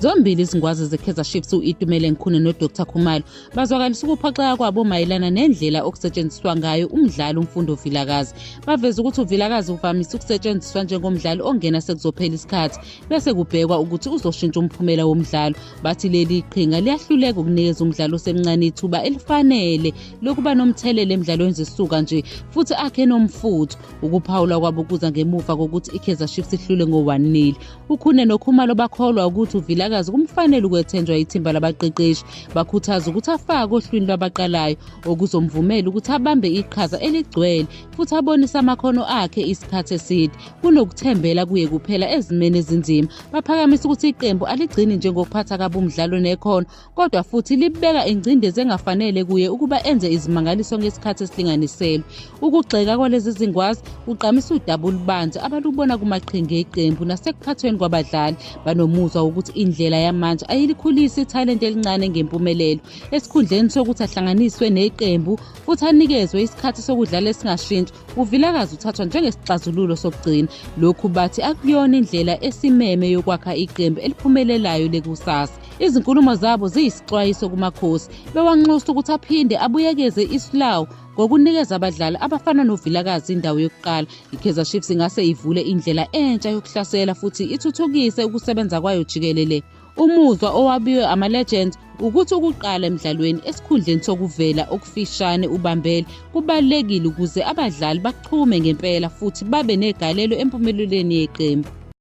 Zombili izingwazi zeKaizer Chiefs u-Itumeleng Khune noDr Khumalo bazwakalisa ukuphoxeka kwabo mayelana nendlela okusetshenziswa ngayo umdlali uMfundo Vilakazi. Baveza ukuthi uVilakazi uvamise ukusetshenziswa njengomdlali ongena sekuzophela isikhathi bese kubhekwa ukuthi uzoshintsha umphumela womdlalo. Bathi leli qhinga liyahluleka ukunikeza umdlali osemncane ithuba elifanele lokuba nomthelela emdlalweni zisuka nje futhi akhe nomfutho. Ukuphawula kwabo kuza ngemuva kokuthi iKaizer Chiefs ihlule ngo-1-0. UKhune noKhumalo bakholwa ukuthi uVilakazi kumfanele ukwethenjwa ithimba labaqeqeshi. Bakhuthaza ukuthi afake ohlwini lwabaqalayo okuzomvumela ukuthi abambe iqhaza eligcwele futhi abonise amakhono akhe isikhathi eside kunokuthembela kuye kuphela ezimeni ezinzima. Baphakamisa ukuthi iqembu aligcini njengokuphatha kabi umdlalo nekhono kodwa futhi libeka ingcindezi engafanele kuye ukuba enze izimangaliso ngesikhathi esilinganiselwe. Ukugxeka kwalezi zingwazi kugqamisa udaba olubanzi abalubona kumaqhinga eqembu nasekuphathweni kwabadlali. Banomuzwa wokuthi indlela yamanje ayilikhulisi ithalente elincane ngempumelelo. Esikhundleni sokuthi ahlanganiswe neqembu futhi anikezwe isikhathi sokudlala esingashintshi, uVilakazi uthathwa njengesixazululo sokugcina. Lokhu bathi akuyona indlela esimeme yokwakha iqembu eliphumelelayo lekusasa. Izinkulumo zabo ziyisixwayiso kuMakhosi, bewanxusa ukuthi aphinde abuyekeze isu lawo ngokunikeza abadlali abafana noVilakazi indawo yokuqala. IKaizer Chiefs ingase ivule indlela entsha yokuhlasela futhi ithuthukise ukusebenza kwayo jikelele. Umuzwa owabiwe ama-Legends ukuthi ukuqala emdlalweni esikhundleni sokuvela okufishane ubambele kubalulekile ukuze abadlali bachume ngempela futhi babe negalelo empumelelweni yeqembu.